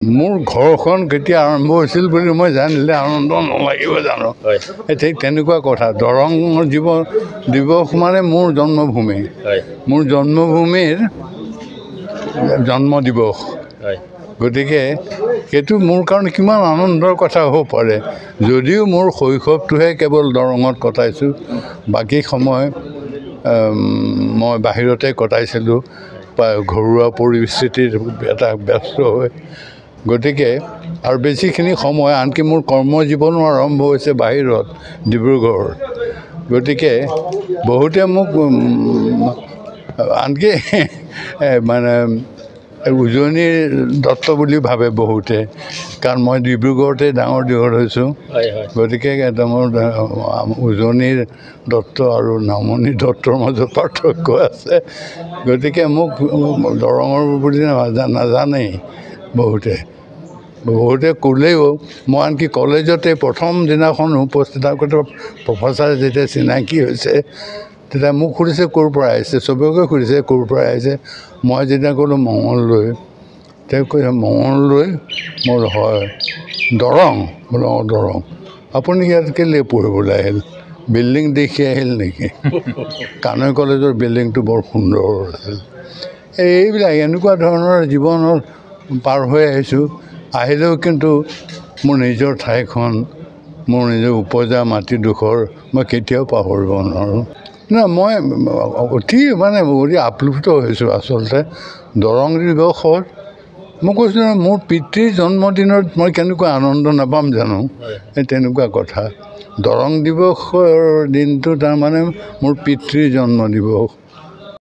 মোৰ ঘৰখন কেতিয়া আৰম্ভ হৈছিল বুলি মই জানিলে আনন্দ নালাগিব জানো? ঠিক তেনেকুৱা কথা। দৰং দিৱস মানে মোৰ জন্মভূমি, মোৰ জন্মভূমিৰ জন্ম দিৱস। গতিকে সেইটো মোৰ কাৰণে কিমান আনন্দৰ কথা হ'ব পাৰে। যদিও মোৰ শৈশৱটোহে কেৱল দৰঙত কটাইছোঁ, বাকী সময় মই বাহিৰতে কটাইছিলোঁ বা ঘৰুৱা পৰিস্থিতিৰ এটা ব্যস্ত হৈ। গতিকে আৰু বেছিখিনি সময়, আনকি মোৰ কৰ্মজীৱনো আৰম্ভ হৈছে বাহিৰত, ডিব্ৰুগড়। গতিকে বহুতে মোক আনকি মানে উজনিৰ দত্ত বুলি ভাবে বহুতে, কাৰণ মই ডিব্ৰুগড়তে ডাঙৰ দীঘল হৈছোঁ। গতিকে মোৰ উজনিৰ দত্ত আৰু নামনিৰ দত্তৰ মাজত পাৰ্থক্য আছে। গতিকে মোক দৰঙৰ বুলি নাজানেই বহুতে। বহুতে ক'লেও মই আনকি কলেজতে প্ৰথম দিনাখন উপস্থিত থাকোঁতে প্ৰফেচাৰে যেতিয়া চিনাকি হৈছে, তেতিয়া মোক সুধিছে ক'ৰ পৰা আহিছে, চবকে সুধিছে ক'ৰ পৰা আহিছে। মই যেতিয়া ক'লোঁ মঙলদৈ, তেওঁ কৈছে মঙলদৈ? মোৰ হয়। দৰং? বোলো অঁ দৰং। আপুনি ইয়াত কেলৈ পঢ়িবলৈ আহিল, বিল্ডিং দেখি আহিল নেকি? কানৈ কলেজৰ বিল্ডিংটো বৰ সুন্দৰ আছিল। এইবিলাক এনেকুৱা ধৰণৰ জীৱনত পাৰ হৈ আহিছোঁ। আহিলেও কিন্তু মোৰ নিজৰ ঠাইখন, মোৰ নিজৰ উপজা মাটিডোখৰ মই কেতিয়াও পাহৰিব নোৱাৰোঁ। না, মই অতি মানে অতি আপ্লুত হৈছোঁ আচলতে দৰং দিৱসত। মই কৈছোঁ নহয়, মোৰ পিতৃৰ জন্মদিনত মই কেনেকুৱা আনন্দ নাপাম জানো? এই তেনেকুৱা কথা। দৰং দিৱসৰ দিনটো তাৰমানে মোৰ পিতৃৰ জন্ম দিৱস।